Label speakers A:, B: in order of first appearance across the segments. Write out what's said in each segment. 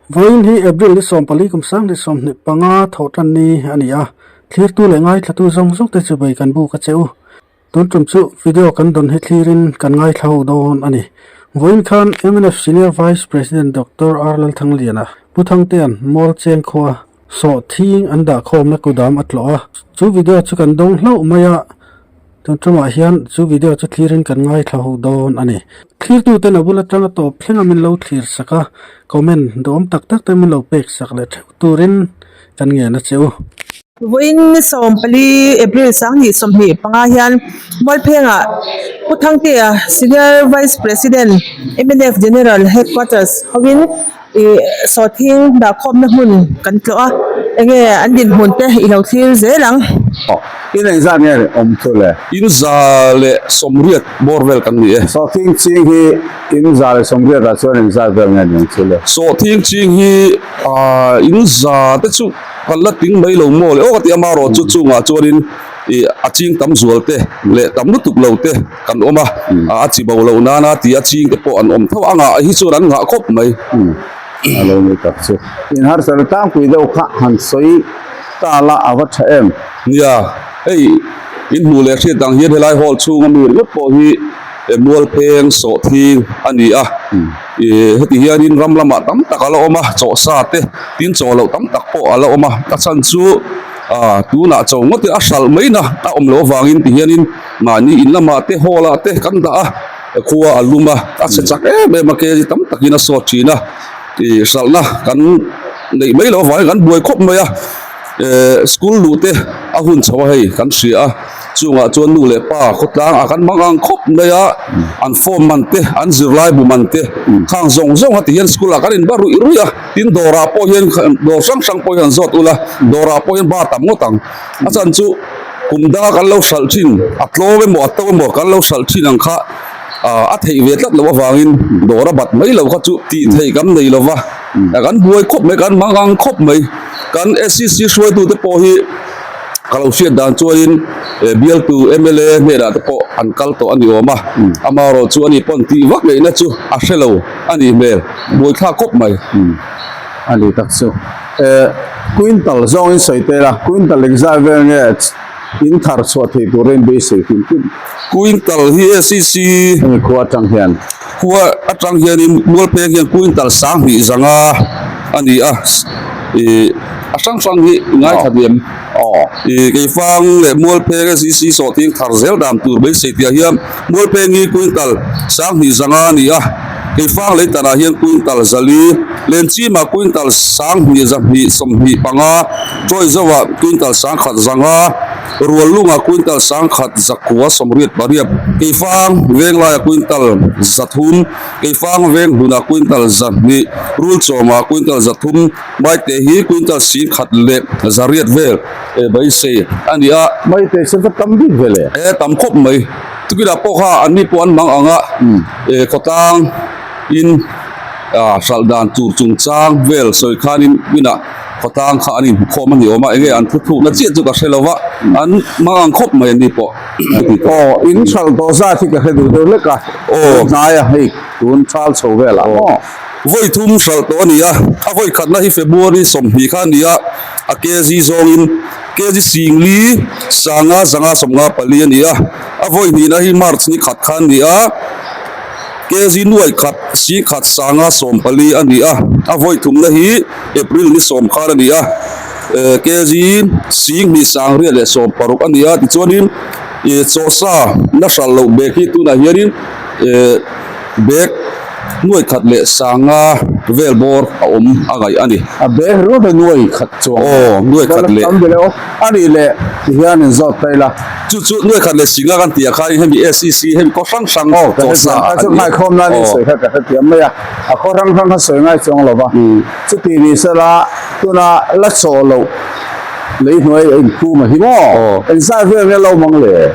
A: Vawiin hi April ni 14 kum 2025 thawh tan ni a ni a, thlirtu leh ngaithlatu zawng zawng te chu bei kan buk a che u. Tun tum chu video kan dawn hi thlirin kan ngaithla ho dawn a ni. Vawiin khan mnf Senior Vice President Doctor R Lalthangliana, Pu Thangtea'n Mualcheng khua sawh thing an dah khawmna kudam a tlawh a, chu video chu kan dawng hlauh mai a, tun tumah hian chu video chu thlirin kan ngaithla ho dawn a ni. Thlirtuten a bul atanga tawp thleng a min lo thlir sak a, comment duhawm tak tak te min lo pek sak leh theuh turin kan ngen a che u.
B: Vawiin ni 14 April 2025 hian Mualphengah Pu Thangtea Senior Vice President mnf General Headquarters hovin Ih sawhthing dahkhawmna hmun kan tlawh a, enge an dinhmun te i lo thlir zel ang.
C: Aw, in engzat nge awm chu le?
D: In 180 bawr vel kan ni e.
C: Sawhthing ching hi in 180 ah chuan engzat vel nge ni ang chu le?
D: Sawhthing ching hi ah in za te chu kan la ting mai lo maw le aw ka ti a, amaherawh chu chungah chuanin ih a ching tam zual te leh tam lutuk lo te. Kan awm a, a chi bo loh nana ti a ching te pawh an awm tho a, ngah hi chuan an ngah khawp mai.
C: A lo ni tak chu. In harsatna tlangpui deuh kha han sawi ta la a va tha em?
D: Nia, hei in hmuh leh hriat dang hian helai hall chhunga mi ringawt pawh hi mualpheng sawhthing a ni a, ih heti hianin ram lamah tam tak a la awm a, chawhsa te tin chaw loh tam tak pawh a la awm a, a chhan chu ah tunah chaw ngawt a hralh mai na a awm loh avangin ti hianin Mahni in lamah te hall ah te kan dah a, khua a lum a, a chhe chak em em a, kg tam takin a sawt thin a, ih hralhna kan neih mai loh avangin kan buai khawp mai a, eh school luh te a hun chho a hei kan hria a, chungah chuan nu leh pa khawtlang ah kan hmang ang khawp mai a, an form man te an zirlai bu man te khang zawng zawng a ti hian school ah kan inba ruih ruih a, tin dawrah pawh hian dawr hrang hrang pawh hian zawt ula, dawrah pawh hian bar tam ngawt ang a chan chu. Kum danga kan lo hralh thin, a tlawm emaw a to emaw kan lo hralh thin ang kha a theih ve tlat loh avangin dawr a bat mai lo kha chu tih theih kan nei lo va, kan buai khawp mai, kan hmang ang khawp mai. Kan SCC hruaitute pawh hi ka lo hriat dan chuanin bialtu mla hnenah te pawh an kal tawh a ni awm a, amaherawh chu ani pawn tih vak ngaihna chu a hre lo a nih hmel, buaithlak khawp mai.
C: A ni tak chu. Eh, quintal zawngin sawi tel a, quintal engzat vel nge in thar chhuah theih turin beisei hlim hlim?
D: Quintal hi SEC.
C: Hemi khua atang hian.
D: Khua atang hianin Mualpeng hian quintal 20 zanga a ni a, ih a hrang hrang hi ngaithla diam.
C: Aw.
D: Ih Keifang leh Mualpeng SEC sawhting thar zel dan tur beisei tih ah hian Mualpeng hi quintal 20 zanga a ni a. Keifang lei tanah hian quintal 400, Lenchimah quintal 2225, Ṭawizauah quintal 1100, Ruallungah quintal 1188, Keifang Venglaiah quintal 300, Keifang Venghmunah quintal 200, Rulchawmah quintal 300, Maite hi quintal 1100 vel beisei a ni a.
C: Maite chu va tam bik ve le.
D: E tam khawp mai. Tukinah pawh kha anni pawh an hmang ang a, khawtlang in hralh dan tur chungchang vel sawi khanin inah khawtlang kha an inhmukhawm a ni awm a, enge an thuthlukna chiah chu ka hre lo va, an hmang ang khawp mai anni pawh.
C: Aw, in hralh tawh zat hi ka hre duh deuh hlek a, tun hnaia hei tun thal chho velah maw?
D: Vawi thum hralh tawh a ni a, a vawi khatna hi February 20 kha a ni a, a kg zawngin kg 50 sanga zanga 54 a ni a. A vawi hnihna hi March ni khat kha a ni a, kg nuai khat si khat sanga 14 a ni a, a vawi thumna hi April ni 10 khan a ni a, kg 26,060 a ni a, tichuanin chawhsa na hral loh bag hi tunah hianin bag nuai khat leh sanga vel bawr a awm a ngaih a ni.
C: A bag ringawt hi nuai khat chuang.
D: Aw, nuai khat leh.
C: Tam bele aw. A nih leh tihian in zawt ta ila.
D: Chu chu nuai khat leh singa kan tih ah khan hemi SEC hemi khaw hrang hrang
C: chaw sa a ni. Aw, ka hrethiam. Nghaikhawm nan in sawi kha ka hrethiam mai a. A khaw hrang hrang kha sawi ngai chuang lo va. Chuti ni sela tuna la chaw loh lei hnuai a inphum a hi maw? Engzat vel nge lo mang le?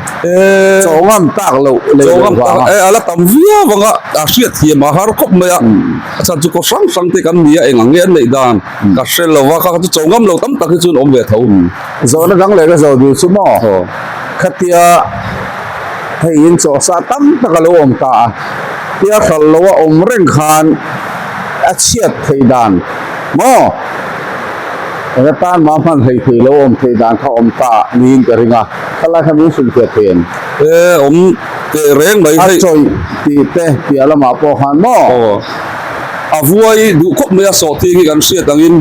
C: Chaw ngam tak loh lei loh vang a.
D: A la tam viau ang a, a hriatthiam a har khawp mai a. A chhan chu khaw hrang hrang te kan ni a, eng ang nge an neih dan ka hre lo va, kha kha chu chaw ngam lo tam tak hi chuan awm ve tho.
C: Zawhna dang leh ka zawh duh chu maw? Khatia hei in chaw sa tam tak a lo awm ta a, tia hralh lo a awm reng khan a chhiat theih dan. Maw? Eng atan mah hman hlei thei lo awm theih dan kha awm ta niin ka ring a, khalai kha min hrilhfiah thei em?
D: E, awm teh reng mai
C: hei. A chawih tih te piah lamah pawh khan maw?
D: Aw, a vuai duh khawp mai a sawhthing hi kan hriat angin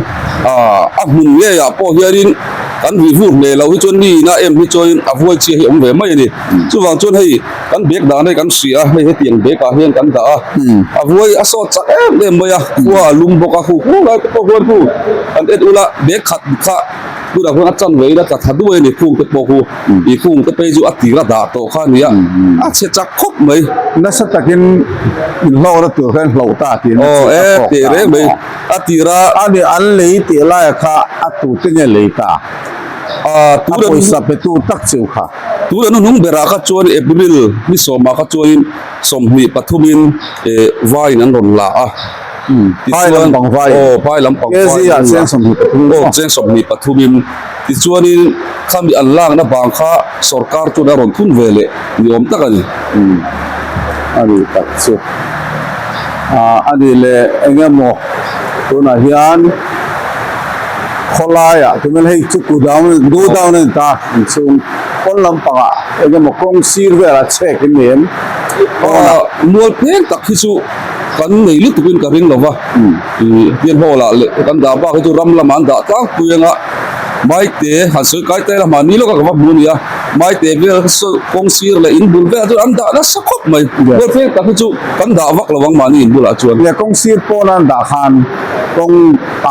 D: a hmun ngeiah pawh hianin kan rih vur hle lo hi chuan mi ina em hi chuanin a vuai chhia hi awm ve mai a ni. Chuvang chuan hei kan bag dah na hi kan hria a, hei hetiang bag ah hian kan dah a, a vuai a sawt chak em em mai a, khua a lum bawk a, khu khu lai te pawh khuan khu kan en ula bag khat kha tunah khuan a chanve in a tla tha duai a ni khung te pawh khu ih khung te phei chu a tir a dah tawh kha a ni a, a chhe chak khawp mai.
C: Nasa takin inhlawhna tur khan hlauh ta tih na
D: chi a kawk ta a maw? A tir a.
C: A ni an lei tih laia kha a tute nge lei ta?
D: A
C: pawisa petu tak chu kha.
D: Tuna hnuhnung berah kha chuan April ni sawmah kha chuanin 23 in vaiin an rawn la a.
C: Phai lampang vai.
D: Aw, phai lampang vai.
C: KZ ah cheng 23
D: Aw, cheng 23 in. Tichuanin khami an lakna bang kha sorkar chuan a rawn thun ve leh ni awm tak a ni.
C: A ni tak chu. A ni leh eng emaw tunah hian khawlaiah tunah hei chu godown godown a ni ta inchhung pawn lampangah eng emaw kawng sir velah chhek in ni em?
D: Mual pheng tak hi chu kan nei lutukin ka ring lo va, tian hall ah leh kan dah bak hi chu ram lamah an dah tlangpui anga Maite han sawi kai ta ila mahni lawka ka va hmu a nia. Maite vel kawng sir leh in bul velah chuan an dah nasa khawp mai. Mual pheng tak hi chu kan dah vak lo ang mahni in bulah chuan.
C: Nia kawng sir pawna an dah khan kawng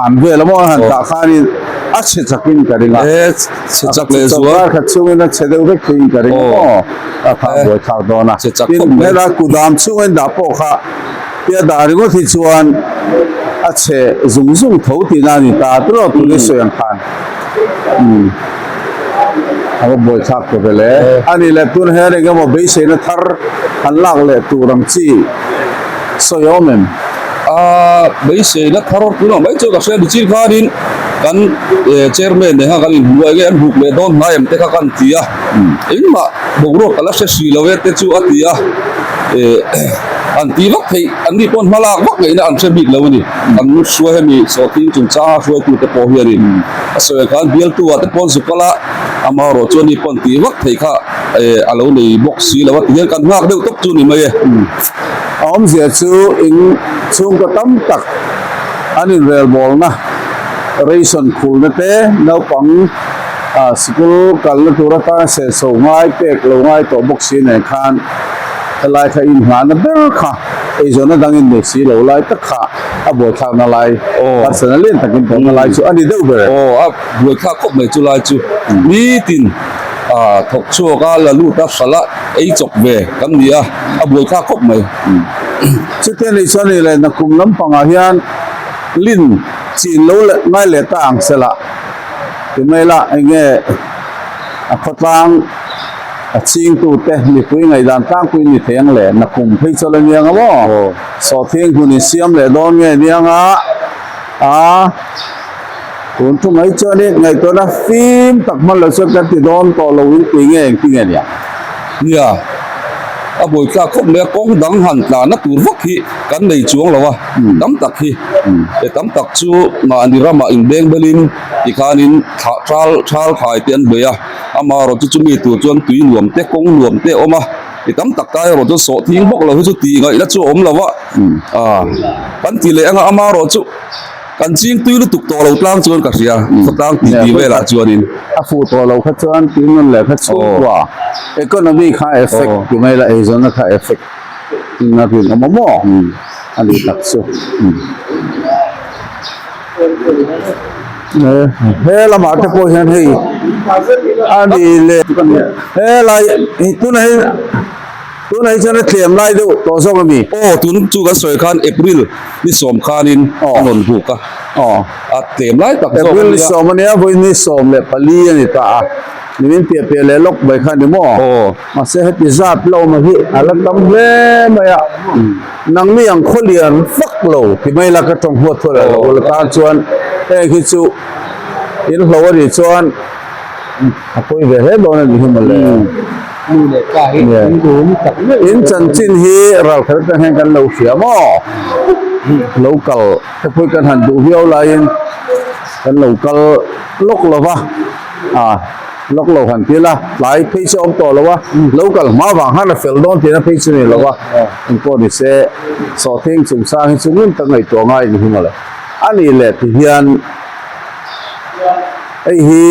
C: an vel emaw an han dah khanin a chhe chakin ka ring a.
D: E chhe chak leh zual.
C: Kar khat chungin a chhe deuh vek theiin ka ring a maw. A tha buai thlak dawn a.
D: Chhe chak khawp mai.
C: Tin helai kudam chunga in dah pawh kha tia dah ringawt hi chuan a chhe zung zung tho tihna a ni ta tiraw tun i sawi ang khan. Umm a va buai thlak ta ve le. A nih leh tun hian eng emaw beiseina thar han lak leh tur ang chi sawi a awm em?
D: A beiseina thar tunah mai chuan ka hria nichin khanin kan chairman nen khan kan inhmu a enge an buk leh dawn hnai em te kha kan ti a engmah boruak ka la hre hrih lo e te chu a ti a an ti vak theih an ni pawn hma lak vak ngaihna an hre bik lo a ni an hruai hemi sawhthing chungchanga hruaitute pawh hianin a sawi ang khan bialtu ah te pawn zu kal a amaherawh chuan ni pawn tih vak theih kha a lo nei bawk si lo a ti hian kan nghak deuh tawp chu ni mai e.
C: A awmzia chu in chhungkaw tam tak an inrelbawlna ration khulna te naupang sikul kalna tur atana senso ngai pek lo ngai tawh bawk si nen khan helai kha inngahna ber kha eizawnna dangin nei si lo lai tak kha a buaithlakna lai harsatna lian takin tawhna lai chu a ni deuh ber e.
D: Aw a buaithlak khawp mai chu lai chu nitin thawk chhuak a la lut a hralh a ei chawp ve kan ni a a buaithlak khawp mai.
C: Chutia ni chuan ni leh nakum lampangah hian lin chin lo leh ngai leh ta ang sela ti mai la eng nge a khawtlang a chingtute mipui ngaihdan tlangpui ni thei ang le nakum phei chu la niang a maw. Sawhthing hmun in siam leh dawn nge niang a, a tun thu mai chuan in ngaihtuahna fim tak hman lo chuan kan ti dawn tawh lo in ti nge engti nge nia.
D: Nia, a buaithlak khawp mai a, kawng dang han tlanna tur vak hi kan nei chuang lo a, tam tak hi, e tam tak chu mahni ramah inbeng belin tikhanin thlah thal thal khai te an bei a, amaherawhchu chumi tur chuan tui nuam te kawng nuam te a awm a. I tam tak ta erawh chu sawh thing bawk lo hi chu tih ngaihna chu a awm lo a, ah kan ti leh anga ama erawh chu kan ching tui lutuk tawh lo tlang chuan ka hria khawtlang tih tih velah chuanin.
C: A fuh tawh lo kha chuan tih nawn leh kha chhungkua economy kha effect ti mai la eizawnna kha effect in a rinawm a maw a ni tak chu. He lamah te pawh hian hei a ni leh helai tunah hi tunah hi chuan a tlem lai deuh tawh zawk a mi.
D: Aw tun chu kan sawi khan April ni sawm khanin a rawn buk a a tlem lai tak zawk a nia.
C: April ni sawm a nia vawi ni 14 a ni ta a nimin piah piah leh lawk mai kha a ni maw. Mahse heti zat lo awm hi a la tam hle mai a. Nangni ang khaw lian vak lo ti mai la ka tawng huat thuai lo ula tan chuan heng hi chu in hlo a nih chuan a pawi ve hle dawn a nih hi mawle. In chanchin hi ral khat atang hian kan lo hria maw? Lo kal te pawh hi kan han duh viau laiin kan lo kal lawk lo va, a lawk lo han ti ila tlai phei chu a awm tawh lo a, lo kal hma vang khan a fel dawn tihna phei chu ni lo va, engpawh ni se sawhthing chungchang hi chu ngun tak ngaihtuah ngai ni hi mawle. A nih leh ti hian hei hi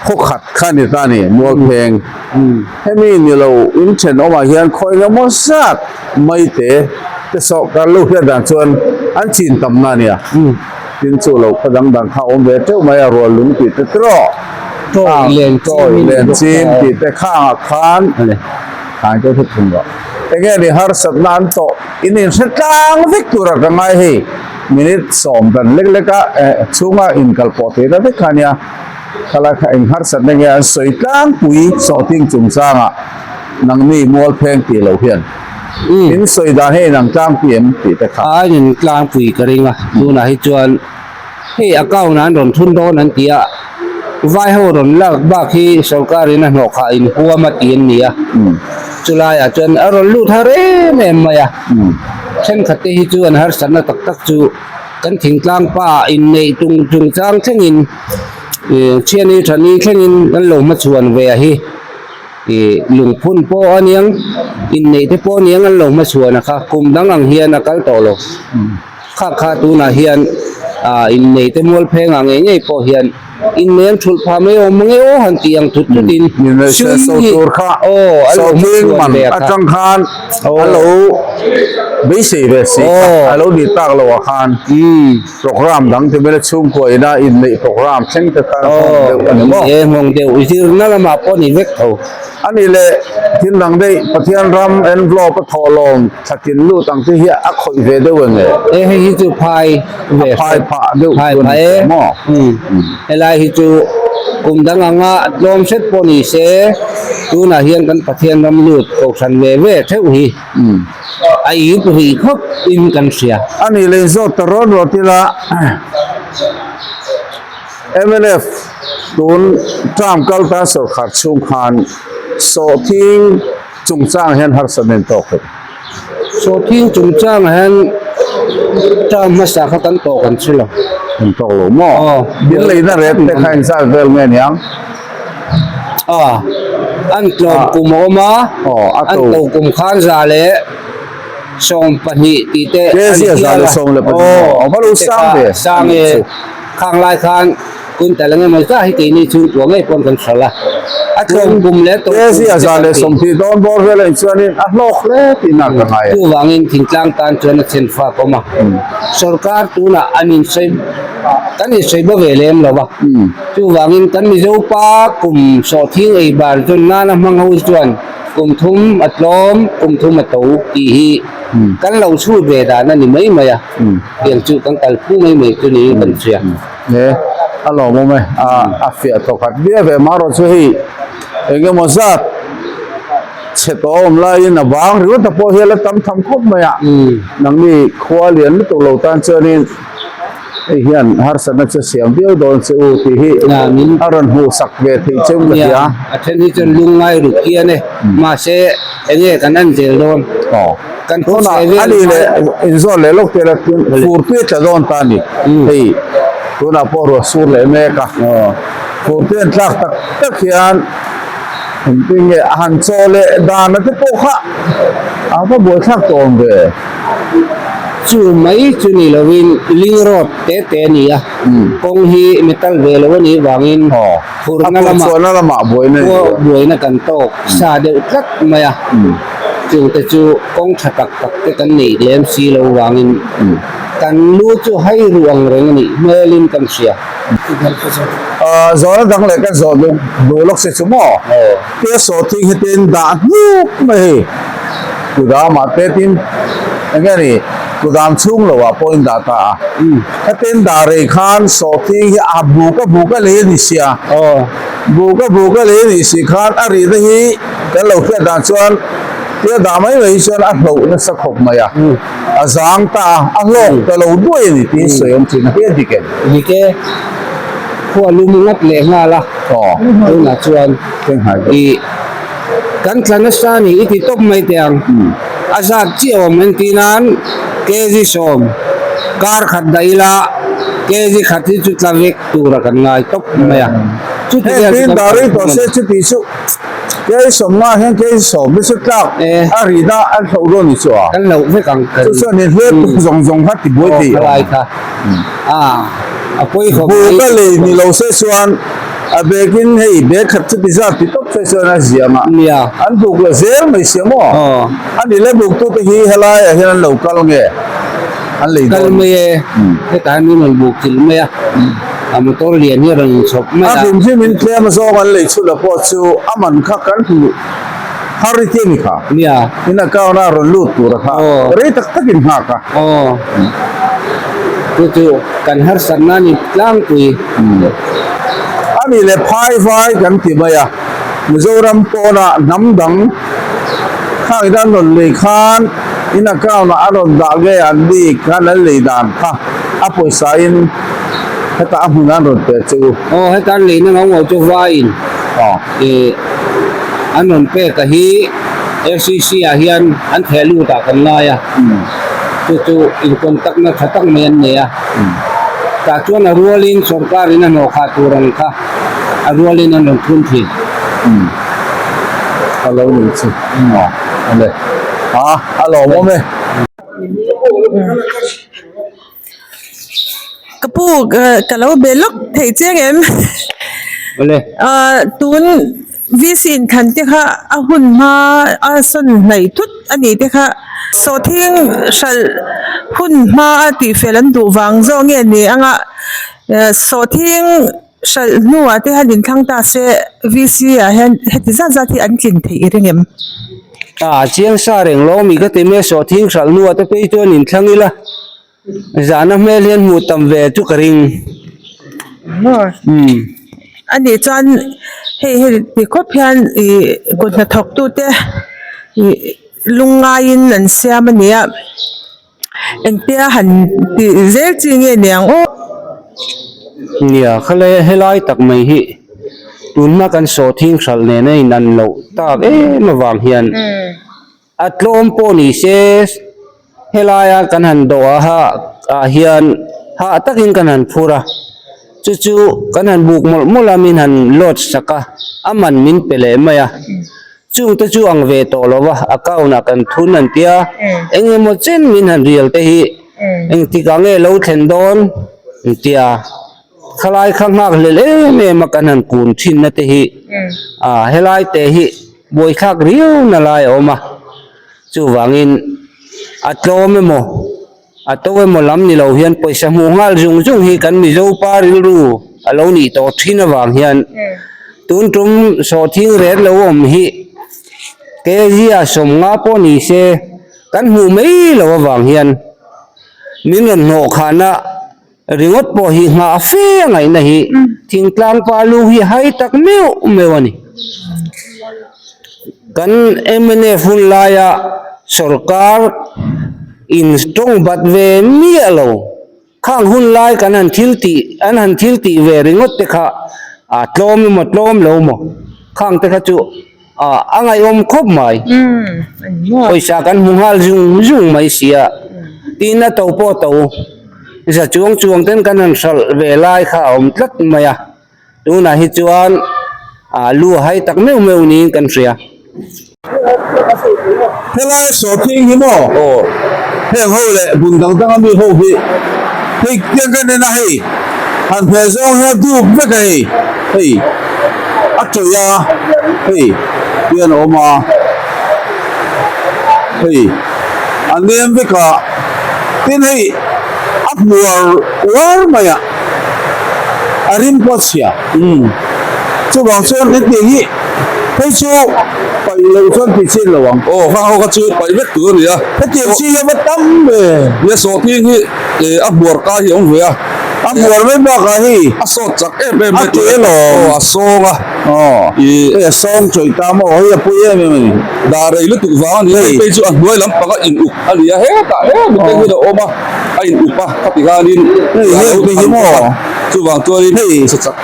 C: khawkhat kha ni ta ni Mualpheng hemi ni lo in thenawmah hian khawi eng emaw zat mai te te sawrkar lo hriat dan chuan an chin tamna a nia tin chu lo khaw dang dang kha awm ve teuh mai a rual lung tih te tawh tawi len chim tih te khangah khan khan te thu thung rawh enge ni harsatna an tawh in inhre tlang vek tura ka ngai hei minute sawm dan lek lek a chhunga inkal pawh theihna vek kha ania khalai kha eng harsatna nge an sawi tlangpui sawhting chungchangah nangni mualpheng tih loh hian in sawi dan hi inang tlangpui em tih te kha.
E: A in tlangpui ka ring a tunah hi chuan hei account ah an rawn thun dawn an ti a vai ho rawn lak bak hi sorkar in a hnawh khah in huam a ti an ni a chulai ah chuan a rawn lut har em em mai a thenkhat te hi chu an harsatna tak tak chu kan thingtlang pa inneih tung chungchang thlengin ih thiani thani thlengin kan lo hmachhuan ve a hi. Ih lungphun pawh a niang inneih te pawh a niang an lo hmachhuan a kha kum dang ang hian a kal tawh lo kha kha tunah hian ah inneih te mual pheng ah ngei ngei pawh hian inneih an thulh phah mai awm mange aw han tih ang thut thut in sum hi aw an lo hmachhuan ve a kha
C: atang khan a lo beisei ve si kha a lo nih tak loh ah khan Program dang te mela chhungkua ina inneih program thleng te khan nghawng deuh a ni maw?
E: Aw, nghawng deuh zirna lamah pawh ni vek tho.
C: A nih leh thil dang daih Pathian ram envelope a thawhlawm thlakin lut ang te hi a khawih ve deuh eng nge?
E: E hei hi chu phai ve
C: A phai phah deuh
E: phai
C: chu a
E: phah
C: ni
E: e.
C: tawh maw?
E: Helai hi chu kum dang anga tlawm hret pawh ni se tunah hian kan Pathian ram lut kohhran ve ve theuh hi. A ip rih khawp in kan hria.
C: A nih leh zawt ta rawt rawt ila mnf tun term kal ta sawrkar chhung khan sawhthing chungchang hian harsatna in tawk em?
E: Sawhthing chungchang ah hian term hmasa kha kan tawk an chu lo.
C: Kan tawk lo maw? In leina ret te kha engzat vel nge niang?
E: A, an tlawm kum a awm a, an to kum khan 112 tih te a ni hial a, aw tih te kha sang e, khang lai khan quintal eng emaw zah hi keini chhungkua ngei pawn kan hralh a, a tlawm kum leh to kum te kan ti. Chuvangin thingtlang tan chuan a chhen fak awm a, sorkar tunah an insawi kan insawi ba ve lem lo va. Chuvangin kan Mizo pa kum sawhthing ei bar zawn nana hmang ho chuan kum thum a tlawm, kum thum a to tih hi kan lo chhut ve dan a ni mai mai a, tiang chu kan kal phu mai mai chu niin kan hria.
C: He a lawmawm e, a fiah thawkhat viau ve marawh chu hei eng emaw zat chhe tawh awm laiin a vang ringawt a pawh hi a la tam tham khawp mai a, nangni khua lian lutuk lo tan chuanin Hei hian harsatna chu siam viau dawn che u tih hi a rawn hmuhsak ve theih cheu ka hria.
E: A then hi chuan lungngai ruk hian e, mahse enge kan en zel dawn. Kan
C: Tunah a ni leh inzawt leh lawk te la fur tui a tla dawn ta a ni. Hei tunah pawh ruah sur leh mek a, fur tui an tlak tak tak hian engtin nge a han chaw leh dan a te pawh kha a va buaithlak tawh awm ve.
E: Chu mai chu ni lovin ling road te te a ni a, kawng hi metal ve lo a nih vangin phurna lamah buaina kan tawk sa deuh tlat mai a, chungte chu kawng tha tak tak te kan neih lem si lo vangin kan lu chu hai ruh ang reng a nih hmelin kan hria.
C: Zawhna dang leh kan zawh duh lawk se chu maw? Tia sawhthing hi tin dah hnuk mai hei. Kudamah te tin eng nge ni kudam chhung lo ah pawh in dah ta a. Khatin dah rei khan sawhthing hi a buk a buk a lei a ni sia. Buk a buk a lei a nih si khan a rihna hi kan lo hriat dan chuan tia dah mai mai hi chuan a hloh nasa khawp mai a. A zang ta a, a hlawk ta lo duai a ni tiin sawi awm thin a hi a dik em?
E: Dik e, khua lum ngawt leh nghal a. Tunah chuan ih. Kan tla nasa a ni i ti tawp mai teh ang. A zat chiah awm entir nan Kg sawm kar khat dah ila kg khat hi chu tla vek tura kan ngai tawp mai a. Chuti vel chu kan
C: Dar rei tawh se chuti chu kg sawm nga hian kg sawm hi chu tlak a ri na an hloh dawn ni chu a.
E: Kan hloh vek ang
C: ka ring. Chu chuan hlep zawng zawng kha ti buai thei
E: awm. Aw khalai kha a a pawi khawp mai.
C: Buka lei ni lo se chuan A bag in hei bag khat chu ti zat ti tawp se chuan a ziam a,
E: Nia.
C: An buk la zel mai sia maw?
E: Aw.
C: A ni le buk tu te hi helai ah hian an lo kal nge? An lei
E: Kal
C: dawn.
E: mai e, hetah hian min rawn buk chilh mai a, a motor lian hi a rawn inchhawp mai
C: A
E: a.
C: hrim hrim in tlem zawng an lei chhun a pawh chu a man kha kan hmu har i ti a ni kha.
E: Nia.
C: In account a rawn lut tur a kha
E: Aw.
C: rei tak tak in nghak a.
E: Aw. Chu chu kan harsatna a ni tlangpui.
C: A nih leh phai vai kan ti mai a, Mizoram pawnah hnam dang khang in an rawn lei khan in account ah a rawn dah nge an ni khan an lei dan kha a pawisa in hetah a hmun an rawn pe che u.
E: Aw heta an leina ngau ngau chu vaiin ih an rawn pek a hi FCC ah hian an theh lut ah kan ngai a chu chu in contact na tha tak mai an nei a. Tah chuan a rualin sorkarin a hnawhkhah tur ang kha a rualin an rawn thun thin.
C: A lo ni chu a le a a lawmawm e.
B: Ka pu ka lo be lawk thei chiang em?
E: Awle.
B: Tun VC inthlan te kha a hun hma a sawn hnaih thut a nih te kha sawhthing hralh hun hma a tihfel an duh vang zawk nge ni anga sawhthing hralh hnuah te hian inthlang ta se VC ah hian heti zat zat hi an tlin theih i ring em?
E: A chiang sa reng lo ami ka ti mai a sawhthing hralh hnuah te phei chuan inthlang ila. Zahna hmel hian hmuh tam ve chu ka ring. Umm.
B: A nih chuan hei hei ti khawp hian ih kut hnathawk tu te ih lungngaiin an siam a ni a engtia han tih zel chi nge niang aw.
E: Nia khalai helai tak mai hi tunhma kan sawhthing hralh nena in an loh tak em avang hian. A tlawm pawh ni se helaia kan han dawh a ha ah hian hah takin kan han phur a chu chu kan han buk mawlh mawlh a min han load sak a a man min pe leh mai a chung te chu ang ve tawh lo va account ah kan thun an tia eng emaw chen min han rial te hi engtik ah nge lo thlen dawn an tia. Khalai kha nghak hlel em em a kan han kun thin na te hi ah helai te hi buaithlak riau na lai a awm a chuvangin a tlawm emaw a to emaw lam ni lo hian pawisa hmuh nghal zung zung hi kan Mizo pa rilru a lo nih tawh thin avang hian tun tum sawhthing ret lo awm hi kg ah sawmnga pawh ni se kan hmuh mai lo avang hian min rawn hnawh khahna. Ringawt pawh hi nghah fe a ngaihna hi thingtlang pa lu hi hai tak meuh meuh a ni. Kan mnf hun laia sorkar in tawng bat ve miah lo khang hun lai kan han thil tih an han thil tih ve ringawt te kha a tlawm emaw tlawm lo maw khang te kha chu Ah, a ngaihawm khawp mai. Pawisa kan hmu nghal zung zung mai sia. Tin a to pawh to za chuang chuang ten kan han hralh ve lai kha a awm tlat mai a. Tunah hi chuan ah lu a hai tak meuh meuh niin kan hria.
C: Helai sawhthing hi maw? Aw, heng ho leh hmun dang dang a mi ho hi hei tiang kan en a hei han hmel zawng hian dup vek a hei hei a tawih a hei tian a awm a hei a nem vek a tin hei a hmuar uar mai a a rim pawh a chhia chuvang chuan hetiang hi phei chu paih loh chuan tih chin lo ang.
D: Aw hang ho kha chu paih vek tur a ni a.
C: Hetiang chi hi a va tam ve.
D: Nia sawhthing hi a hmuar kai hi a awm ve a.
C: A hmuar mai bakah hei.
D: A sawt chak em em mai.
C: A teh alawm.
D: Aw a sawng a.
C: Aw hei a sawng chawih ta maw hei a pui em em a ni.
D: Dah rei lutuk vang a ni a. Hei phei chu a hnuai lampang a in up a ni a hetah em te hi a awm a. A in up a khati khanin
C: hei hei te hi maw.
D: Chuvang chuanin
C: hei
D: sa chak.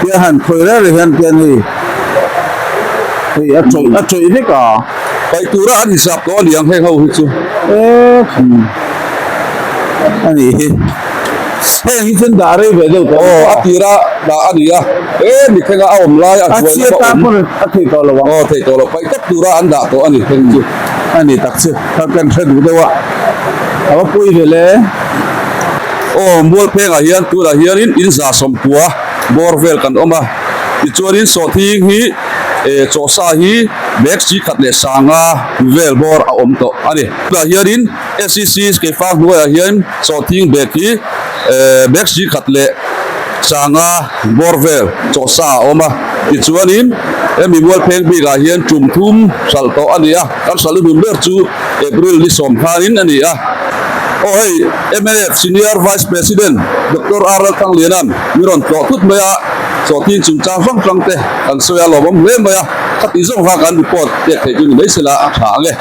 C: Tiang han khawi reng reng hian tiang hei hei a chawih a chawih vek a.
D: Paih tura an hisap tawh a ni ang heng ho hi chu.
C: A nih hi. Heng hi chuan dah rei ve deuh tawh.
D: Aw a tira dah a ni a. E mitthlenga a awm lai a hruai
C: A chhiat pawn a theih tawh lo ang.
D: Aw theih tawh lo paih tlat tura an dah tawh a ni heng chu.
C: A ni tak chu. Kha kan hre duh deuh a. A va pawi ve le.
D: Aw Mualphengah hian tunah hianin in za sawmpua bawr vel kan awm a. Tichuanin sawhthing hi eh chawhsa hi bag si khat leh sanga vel bawr a awm tawh a ni. Tunah hianin SEC Keifang hnuaiah hian sawhthing bag hi eh bag si khat leh sanga bawr vel chawhsa a awm a. Tichuanin hemi Mualpheng bikah hian tum thum hralh tawh a ni a, kan hralh luhlun ber chu April ni sawm khanin a ni a. Aw hei mnf Senior Vice President Doctor R Lalthangliana'n mi rawn tlawh thut mai a, sawhthing chungchang hrang hrang te kan sawi a lawmawm hle mai a, khatih zawng kha kan report pek theih chu ni mai sela a tha ang e.